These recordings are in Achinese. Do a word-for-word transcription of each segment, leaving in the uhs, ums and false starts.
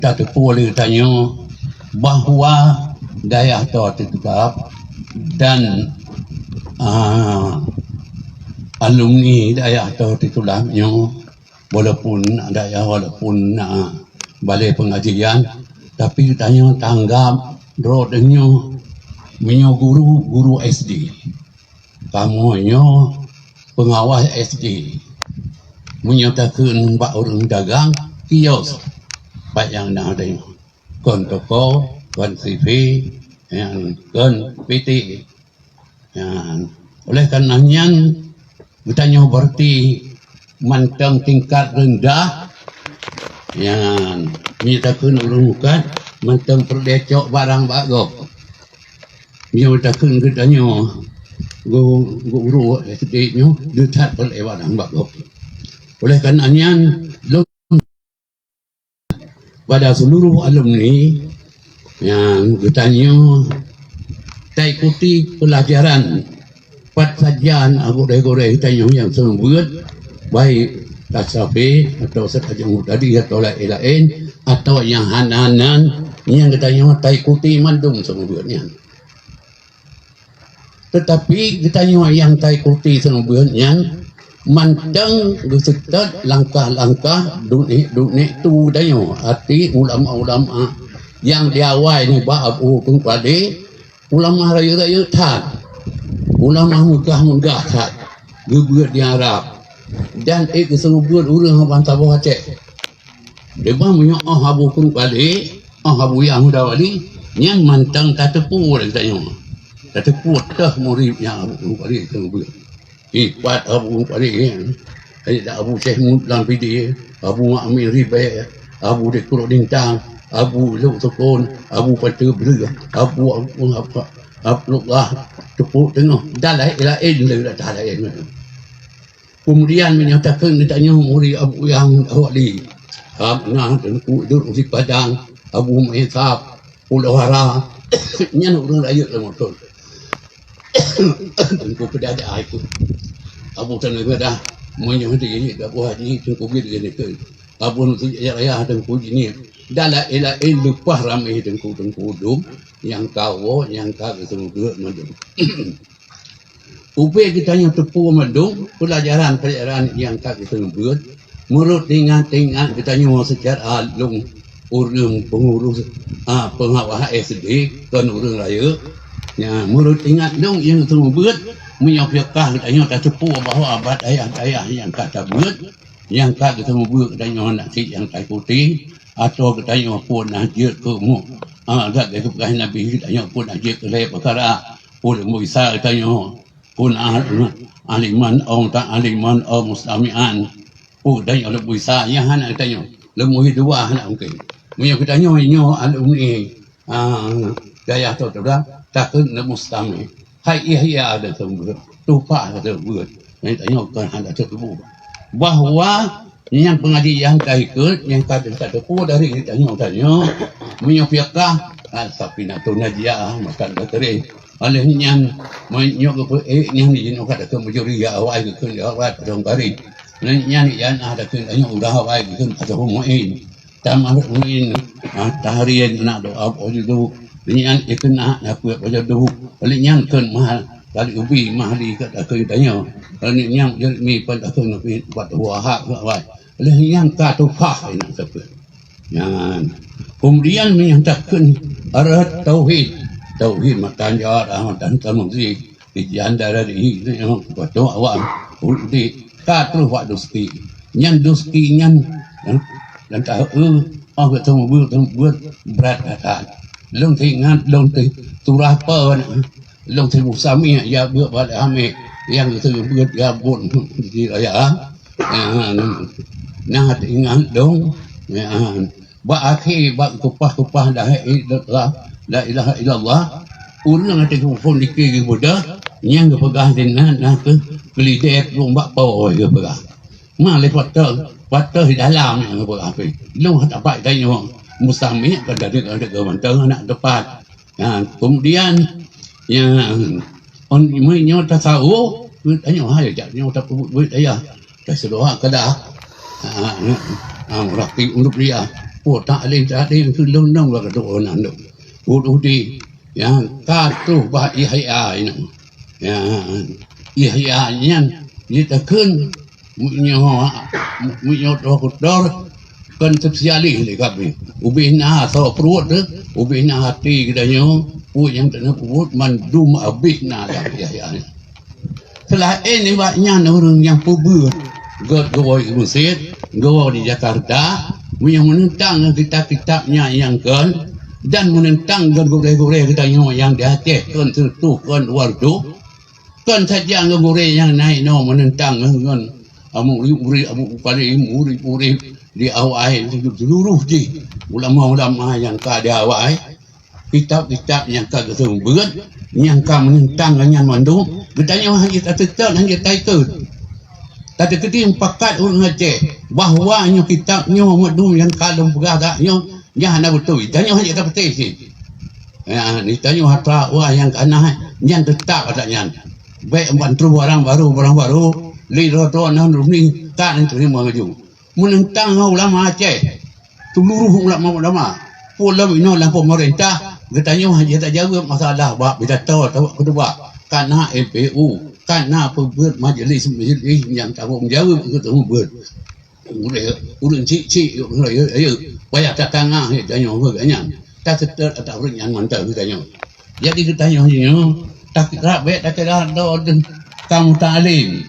tateupeue lé geutanyoe bahwa dayah Toh Teutab dan, ah, alumni dayah Toh Teutab nyoe, walaupun na dayah, walaupun na balai pengajian, tapi geutanyoe tanggap droe nyoe meunyoe guru, guru S D. Kamoe nyoe pengawas S D. Meunyoe takheun bak ureuëng dagang, kios, pat nyang na teuh. Kon toko, kon C V, nyang kon P T. Nyang, oleh karena nyan, geutanyoe berarti mantong tingkat rendah. Nyang, meunyoe takheun ureuëng bukan, mantong peureulée cok barang bak gob. Meunyoe takheun geutanyoe, gu-, guru S D nyoe, deuthat peureulée barang bak gob. Oleh karena nyan, lôn pada seluruh alumni nyang geutanyoe taikuti pelajaran pat sajan gurée-gurée geutanyoe nyang seumeubeuet, baik tasawuf atau seukajong tadi atau laén-laén, atau nyang hana nan nyang geutanyoe taikuti mandum seumeubeuet nyan. Teutapi geutanyoe nyang taikuti seumeubeuet nyan mantong geuseutôt langkah-langkah dunek-dunek tu geutanyoe, arti ulama-ulama nyang di awai nibak Abu Keumpade, ulama rayeuk-rayeuk that, ulama meugah-meugah that, geubeuet di Arab, dan ék geuseumeubeuet ureuëng bansa boh Aceh. Leubeh meunyoe óh Abu Keumpade, óh Abu Yahya Wali, nyan mantong tateupeue lé geutanyoe. Tateupeue teuh murit nyang Abu Keumpade seumeubeuet. Ipat Abu Keumpade nyan, Abu Syekh Mut lam Pidie, Abu Mak Amin Ribée, Abu Dek Kurok Dintang, Abu Luk Sukon, Abu Pante Bleue, Abu, Abu, Abu, Abdullah Teupok Teungoh, dan laén-laén lé dah laén. Kemudian meunyoe takheun geutanyoe murit Abu Yahya Wali, ha, na Teungku Idrus Padang, Abu Mehsab, Pulo Hara, nyan ureuëng rayeuk lom beutôi. Teungku Peudada itu. Abu Tanah Gadah, meunyoe di ini Abu Haji, Teungku Gid ini ke. Abu Nusuk Jaya Raya, Teungku Jini. Dan laén-laén leupah ramé teungku-teungku dum, nyang ka woe, nyang ka geuseumeubeuet mandum. Ubé geutanyoe teupeue mandum peulajaran-peulajaran nyang ka geuseumeubeuet, meunurot ingat-ingat geutanyoe seucara lôn ureuëng peungurus, a, peungawas S D, kon ureuëng rayeuk. Nya, meunurot ingat lôn nyang seumeubeuet, meunyoe piôh kah geutanyoe tateupeue bahwa bak dayah-dayah nyang ka tabeuet, nyang ka geuseumeubeuet geutanyoe hana cit nyang taikuti, atau geutanyoe pun na jeuet keu mu-, a, dak geupeugah Nabi geutanyoe pun na jeuet keu lhée peukara, pun meuisa geutanyoe pun ah-, aliman au ta aliman au mustami'an. Pun geutanyoe leumoh isa, nyang hana geutanyoe leumoh dua hana mungken. Meunyoe geutanyoe nyoe alumni, ah, dayah Toh Teutab, takheun leumoh mustami'. Hai Yahya dan seumeubeuet, Tufah dan seumeubeuet, nyang tanyoe kon hana teutubu. Bahwa nyang peungaji nyang ka ikot, nyang ka teuka teupeue dari tanyoe-tanyoe, meunyoe piôh kah, ah, Safinatun Najiyah, matan bateri. Oleh nyan, meunyoe geupeu-, eh, nyan jinoe ka takheun meujuri ya awai geukheun ya awai padong kari. Oleh nyan ya na takheun tanyoe udah awai geukheun padong muin. Tamah muin, ah, tahrian na doa boh jodoh. Oleh nyan ikheun na, na peuet boh jodoh. Oleh nyan kheun mahal, kali ubi mahal di ka takheun tanyoe. Oleh nyan jadi mi pan takheun nabi buat dua hak awai. Oleh nyan ka tufah ina takheun. Nyan. Kemudian meunyoe takheun arah tauhid. Tauhid matan jahat, matan tamuzi. Di jandara di, di, di, di, awam. Uldi. Ka terus wak doski. Nyan doski nyan. Ya. Dan tahu, oh, betul, betul, betul, berat kata. Lôn teuingat, lôn teu-, turah apa, lôn teu-, sami, ya, buet bak amé, nyang teu-, buet, ya, bun, di raya. Ya, nah, teuingat lôn, ya, bak akhé, bak kupah-kupah la ilaha illallah, la ilaha illallah, ureuëng nyang teuka phon dikeue geubeudôh, nyang geupeugah di nan, na keu keulidek lôn bak po geupeugah. Ma lé patah, patah di dalam nyang geupeugah pih. Lôn hana dapat tanyoe, musami ka dari, dari mantong hana dapat. Ha, kemudian, ya, on, meunyoe tasawuf, tanyoe hai jak nyoe tapeubuet buet dayah. Taseudoha kada. Ha, ha, ha, rapi ureuëng dia. Peue taklim-taklim keu lôn nong bak keudroe nan lôn. Udi nyang ka troh bak Yahya nyoe. Ya, Yahya nyan jitakheun meunyoe, meunyoe dokto kon spesialis lé kamoe. Ubé na soe pruet teuh, ubé na até geutanyoe, peue nyang teungoh peubuet mandum abéh na lam Yahya nyan. Seulaén nibak nyan ureuëng nyang peubeuet, gét geuwoe di Mesir, geuwoe di Jakarta, meunyoe meuneuntang ngon kitab-kitab nyan nyang kon, dan meuneuntang ngon gurée-gurée geutanyoe nyang di Aceh kon, Seutu kon, Waredu, kon saja ngon gurée nyang na inoe meuneuntang ngon, ngon murit-murit Abu Muthalib, murit-murit di awai, seuluruh jih ulama-ulama nyang ka di awai. Kitab-kitab nyang ka geuseumeubeuet, nyang ka meunentang ngon nyan mandum, geutanyoe hana jeuet tateutôt, hana jeuet taikôt. Tateukeudi mupakat ureuëng Aceh bahwa nyoe kitab nyoe mandum nyang ka lôn peugah dak nyoe, nyan hana beutôi. Tanyoe hana jeuet tapatéh cit. Ya, tanyoe atra wah nyang ka na, nyan teutap atra nyan. Bék ban troh barang barô, barang barô, lé droe-droe na lôn ni ka neuteurimong laju. Meunentang ngon ulama Aceh, seuluruh ulama-ulama, peue lom inoe lam peumeurintah, geutanyoe hana jeuet tajaweueb masalah bak pidato atawa khutubah. Kana M P U, kana peubeuet majlis-majlis nyang tanggong jaweueb keu teumeubuet. Ureuëng, ureuëng cik-cik, ayo, ayo, payah tatangah tanyoe geuh nyan. Taseutôt ata ureuëng nyang mantong geutanyoe. Jadi geutanyoe nyoe, takira bék takira droe deuh kamoe taklim.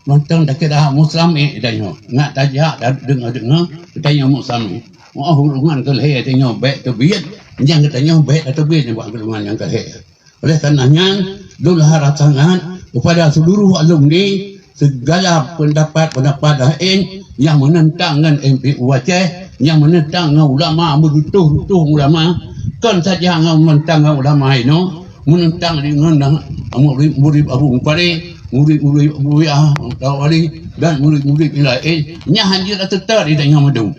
Mantong takira muslamé tanyoe. Nak tajak deungoe-deungoe, tanyoe muslamé. Oh, golongan keu lhée tanyoe bék teubiet, nyang geutanyoe bék teubiet nibak golongan nyang keu lhée. Oleh karena nyan, lôn harap sangat kepada seluruh alumni, segala pendapat-pendapat laén nyang meunentang ngon M P U Aceh, nyang meunentang ngon ulama, beuruntuh-runtuh ulama, kon saja ngon meunentang ngon ulama inoe, meunentang deungon murit-murit Abu Muthalib, murit-murit Abu Yah, Wali, dan murit-murit nyang laén, nyan hana jeuet tateutôt di tanyoe mandum.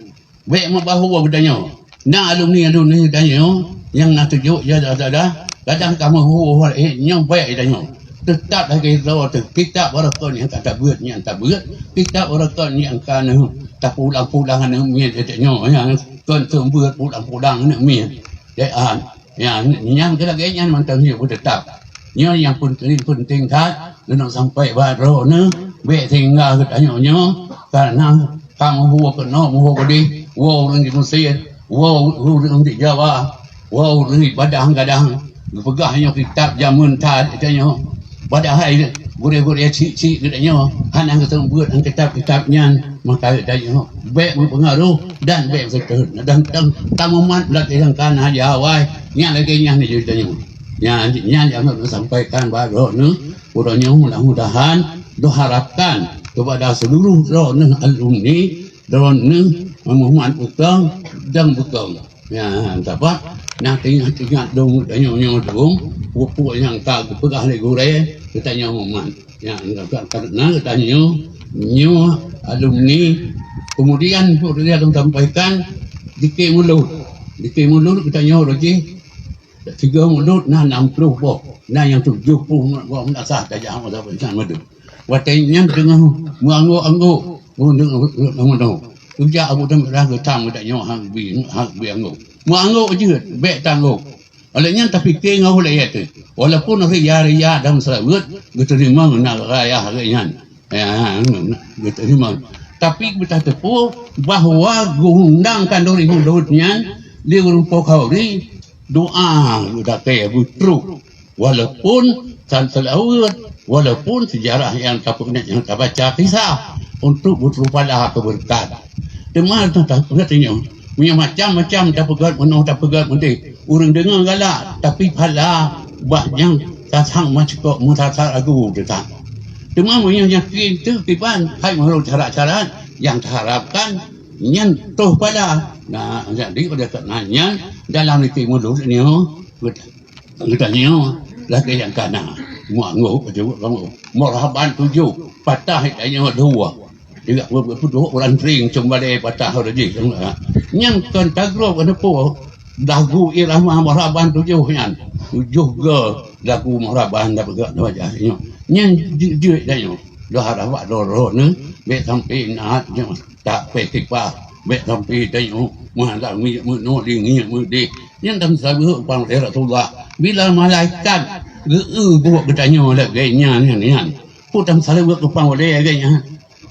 Bék meubahu geutanyoe. Na alumni-alumni geutanyoe nyang na tujoh ya dah, dah, dah, kadang ka meuhu, eh, nyoe bék geutanyoe. Teutap lagée droe teuh, kitab baroekon nyang ka tabeuet nyan tabeuet, kitab baroekon nyang ka neuh tapulang-pulang neuh miet geutanyoe nyang kon seumeubeuet pulang-pulang neuh miet. Dek an. Ya, nyan keu lagée nyan mantong nyoe beuteutap. Nyoe nyang peunteng-peunteng that, keuneuk sampai bak droeneuh, bék tinggai geutanyoe nyoe, karena ka meuhue keunoe, meuhue keudeh, woe ureuëng di Mesir, woe ureuëng di Jawa, woe ureuëng di padang gadang, geupeugah nyoe kitab jameun that geutanyoe. Padahai gurée-gurée cik-cik geutanyoe hana geuseumeubeuet lam kitab-kitab nyan, maka geutanyoe bék meupeungaruh dan bék meuseutôt. Dan, dan tamumat lagée nyang ka na di awai, nyan lagée nyan di geutanyoe. Nyan, nyan nyang lôn sampaikan bak droeneuh, uroe nyoe mudah-mudahan doharapkan kepada seluruh droeneuh alumni, droeneuh mumat beukong dan beukong. Ya, sabab na teuingat-ingat dong tanyoe nyoe dong, peue-peue nyang ka geupeugah lé gurée, geutanyoe mumat. Ya, karena geutanyoe nyoe alumni, kemudian peue nyang lôn sampaikan, dikée mulod. Dikée mulod geutanyoe roh jih, sigoe mulod na nam ploh boh, na nyang tujoh ploh boh meunasah tajak masa pensan madu. Watée nyan teungoh meuanggôk-anggôk, ureuëng deungoe, ureuëng deungoe. Ujak Abu Dam rah geutam geutanyoe hang bi, hang bi anggôk. Meuanggôk jeuet, bék tanggôk. Oleh nyan tapike ngon ulée teuh. Walaupun ria-ria dan seulaweuet, geuteurimong na raya lagée nyan. Ya, geuteurimong. Tapi beutateupeue bahwa geuundang khanduri mulod nyan di ureuëng po khanduri, doa geudatée beutrok. Walaupun tan seulaweuet, walaupun sejarah nyang tapeuingat, nyang tabaca kisah untuk beuteupeue pahala keu beureukat. Teuma teuh tapeugah tanyoe, meunyoe macam-macam tapeugah meunoe, tapeugah meudeh, ureuëng deungoe galak, tapi pahala bak nyang tasang meucukôp meurasa ragu teuh. Teuma meunyoe yakin teuh kiban hai meunurot syarat-syarat nyang taharapkan, nyan troh pahala. Nah, jadi oleh karena nyan dalam riti mulod nyoe, Geutanyoe lagée nyang kana, meuanggôk jeuet bangoe. Meuraban tujoh, patah tanyoe dua. Juga beupeuduek ureuëng tring cumbalée patah uroe jih. Nyang kon tagroe keuneupue lagu irama meuraban tujoh nyan. Tujoh go lagu meuraban da peugah dua jah nyoe. Nyan jeuet-jeuet tanyoe. Doharap bak droe-droe nyoe, bék sampai na nyoe. Tak peh kipah, bék sampai tanyoe Meuhadab minyeuk meunoe, di minyeuk meudeh. Nyan tameusaleuweue keu pang ulèe Rasulullah. Bila malaikat geu-eu buet geutanyoe lagèe nyan, nyan, nyan. Peue tameusaleuweue keu pang ulèe lagèe nyan.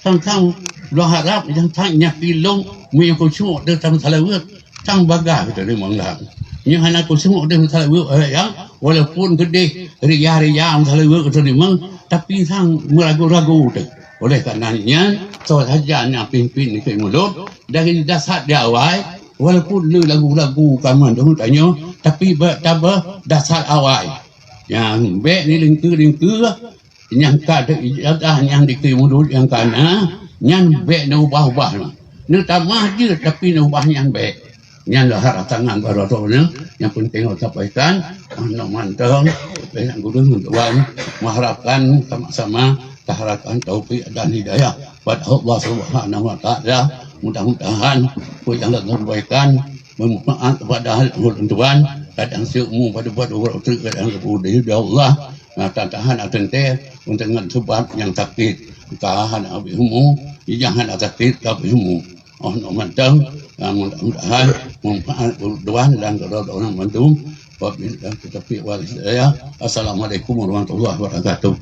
Sang-sang lôn harab nyang that nyak ilôn meunyoe khusyuk deuh tameusaleuweue, sang bagah teurimong lam. Nyoe hana khusyuk deuh meusaleuweue, eh, ya, walaupun keudeh ria-ria meusaleuweue teurimong, tapi sang meuragu-ragu teuh. Oleh karena nyan, soe saja nyang pimpin di mulod, dari dasar di awai, walaupun le lagu-lagu ka mandum tanyoe, tapi bak tabah dasar awai. Nyang bèk ni lingkeu-lingkeu, nyang ka teuijazah nyang dikeue mulod nyang ka na, nyan bèk neuubah-ubah. Neutamah jeuet, tapi neuubah nyan bèk. Nyan lôn harap tangan baroe droeneuh, nyang penting lôn sampaikan, nyoe mantong, nyang gurèe ngon tuan, meuharapkan sama-sama taharapkan taufik dan hidayah pada Allah Subhanahu wa Taala. Mudah-mudahan peue nyang lôn sampaikan bermanfaat kepada ulôn tuan, kadang seumu pada buat ureueng tu, kadang leupah dari Allah. Nah, tahan ateueh teuh untuk ngon sebab nyang sakit, tahan habéh umu, jangan sakit habéh umu. Oh, nyoe mantong, ah, mudah-mudahan manfaat ulôn tuan dan droe-droe mandum. Wabillahi taufiq wal hidayah. Assalamualaikum warahmatullahi wabarakatuh.